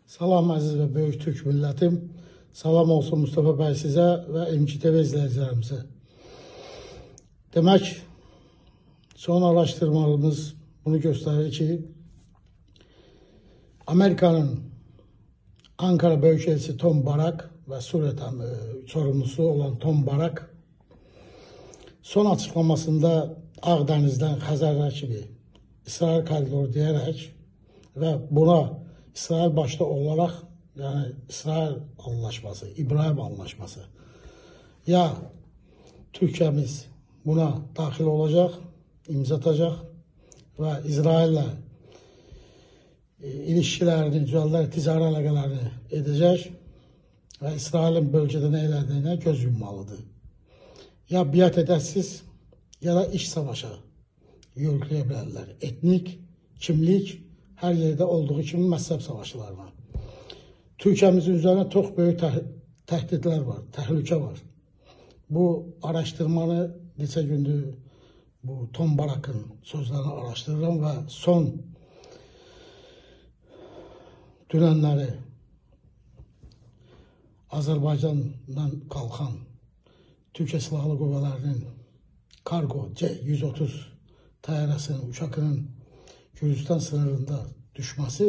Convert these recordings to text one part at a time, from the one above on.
Salam əziz və böyük Türk millətim. Salam olsun Mustafa bəy sizə və MGTV izləyicilərimizə. Demək, son araşdırmalarımız bunu göstərir ki, Amerikanın Ankara Büyükelçisi Tom Barrack və Suriye sorumlusu olan Tom Barrack son açıqlamasında Ağdənizdən Xəzərlər kimi İsrail koridoru deyərək və buna İsrail başda olaraq, yəni İsrail anlaşması, İbrahim anlaşması, ya Türkiyəmiz buna daxil olacaq, imza atacaq və İsraillə ilişkilərini, düzəldərək ticari əlaqələrini edəcək və İsrailin bölgədə nə elədiyinə göz yummalıdır. Ya biat edəsiz, ya da iç savaşa yürükləyə bilərlər. Etnik, kimlik, hər yerdə olduğu kimi məzhəb savaşlarına. Türkiyəmizin üzərinə çox böyük təhdidlər var, təhlükə var. Bu araşdırmanı neçə gündür bu Tom Barrack'ın sözlərini araşdırıram və son dünənləri Azərbaycandan qalxan Türkiyə Silahlı Qüvvələrinin kargo C-130 təyyarəsinin, uçakının Gürcüstan sınırında düşməsi,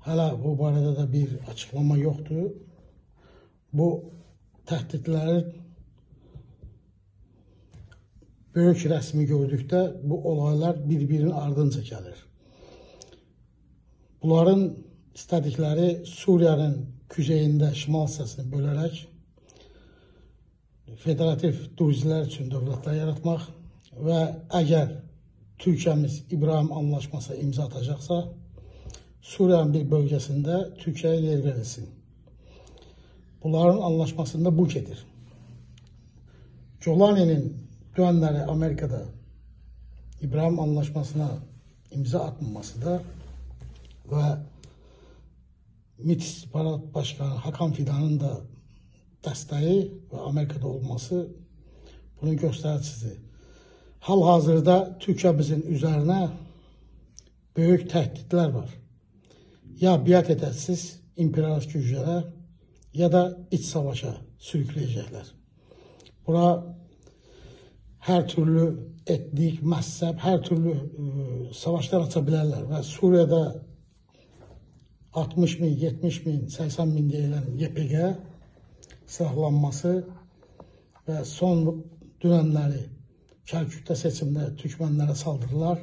hələ bu barədə də bir açıqlama yoxdur. Bu təhdidlərin böyük rəsmi gördükdə bu olaylar bir-birinin ardınca gəlir. Bunların istədikləri Suriyanın küzeyində şimal hissəsini bölərək federativ durzilər üçün dövlətlər yaratmaq və əgər Türkiyəmiz İbrahim Anlaşması imza atacaqsa, Suriyanın bir bölgəsində Türkiyəyə yer verilsin. Bunların anlaşmasında bu gedir. Jolani'nin dünənləri Amerikada İbrahim Anlaşmasına imza atmaması da və MİT İstihbarat Başkanı Hakan Fidan'ın da dəstəyi və Amerikada olması bunun göstəricisidir. Hal-hazırda Türkiyəmizin üzərinə böyük təhdidlər var. Ya biat edəsiz imperialist güclərə, ya da iç savaşa sürükləyəcəklər. Bura hər türlü etnik, məzhəb, hər türlü savaşlar aça bilərlər və Suriyada 60 min, 70 min, 80 min deyilən YPG silahlanması və son dünənləri Kərkükdə seçimdə türkmənlərə saldırılar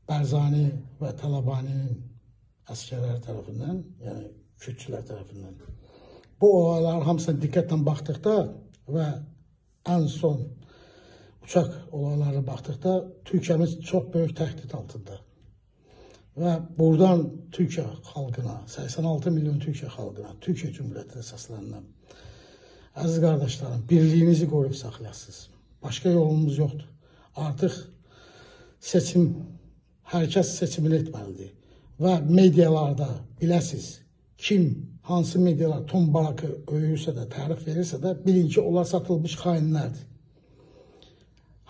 Bərzani və Talabaninin əsgərləri tərəfindən, yəni kürdçülər tərəfindən. Bu olayların hamısına diqqətlə baxdıqda və ən son uçaq olaylarına baxdıqda Türkiyəmiz çox böyük təhdid altında. Və buradan Türkiyə xalqına, 86 milyon Türkiyə xalqına, Türkiyə Cümhuriyyətinə səslənirəm. Əziz qardaşlarım, birliyinizi qoruyub saxlayasınız. Başqa yolumuz yoxdur. Artıq seçim, hər kəs seçimini etməlidir. Və medialarda biləsiniz, kim, hansı medialar Tom Barrack'ı öyürsə də, tərif verirsə də, bilin ki, onlar satılmış xainlərdir.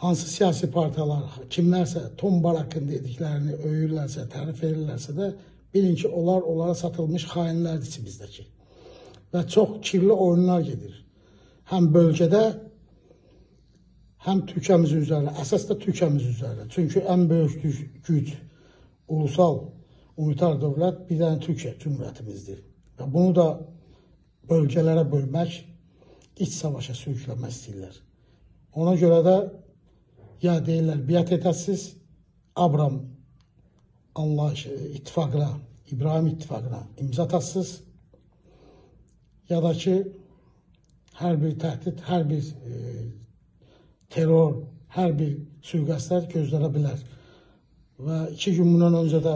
Hansı siyasi partiyalar, kimlərsə Tom Barrack'ın dediklərini öyürlərsə, tərif verirlərsə də, bilin ki, onlar onlara satılmış xainlərdir içimizdəki. Və çox kirli oyunlar gedir. Həm bölgədə, həm Türkiyəmizin üzərinə, əsas da Türkiyəmizin üzərinə. Çünki ən böyük güc, ulusal, unitar dövlət bir dənə Türkiyə Cümhuriyyətimizdir. Və bunu da bölgələrə bölmək, iç savaşa sürükləmək istəyirlər. Ona görə də ya deyirlər, biat edəsiz, Abram ittifaqına, İbrahim ittifaqına imza atasınız, ya da ki, hər bir təhdid, hər bir terror, hər bir sui-qəsdlər gözlənə bilər. Və 2 gün bundan öncə də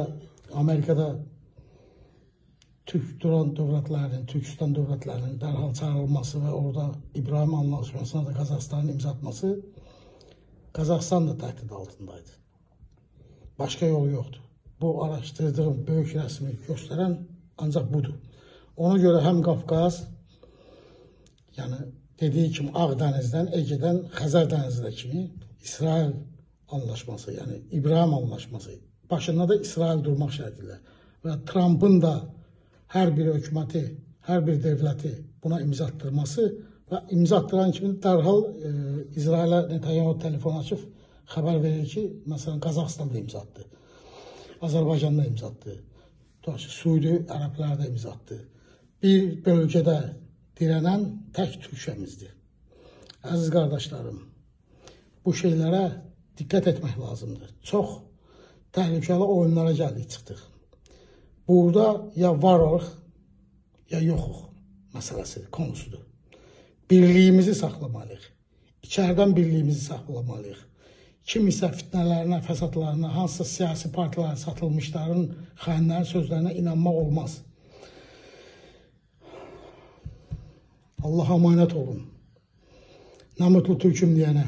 Amerikada Türk duran dövlətlərinin, Türkistan dövlətlərinin dərhal çağırılması və orada İbrahim Anlaşmasına da Qazaxıstanın imza atması, Qazaxıstan da təhdid altındaydı. Başqa yolu yoxdur. Bu araşdırdığım böyük rəsmi göstərən ancaq budur. Ona görə həm Qafqaz, yəni dediyi kimi Ağdənizdən, Egedən, Xəzər dənizinə kimi İsrail anlaşması, yəni İbrahim anlaşması, başında da İsrail durmaq şərti ilə Və Trumpın da hər bir hökuməti, hər bir dövləti buna imza atdırması və imza atdıran kimi dərhal İsrailə Netanyahu telefon açıb xəbər verir ki, məsələn, Qazaxıstanda imza atdı, Azərbaycanda imza atdı, tutaq ki, Suudi Ərəbləri də imza atdı. Bir bölgədə dirənən tək Türkiyəmizdir. Əziz qardaşlarım, bu şeylərə diqqət etmək lazımdır. Çox təhlükəli oyunlara gəldik, çıxdıq. Burada ya varıq, ya yoxuq məsələsi, konusudur. Birliyimizi saxlamalıyıq. İçəridən birliyimizi saxlamalıyıq. Kim isə fitnələrinə, fəsadlarına, hansısa siyasi partiyaların, satılmışların, xainlərin sözlərinə inanmaq olmaz. Allaha əmanət olun. Nə mutlu türküm deyənə.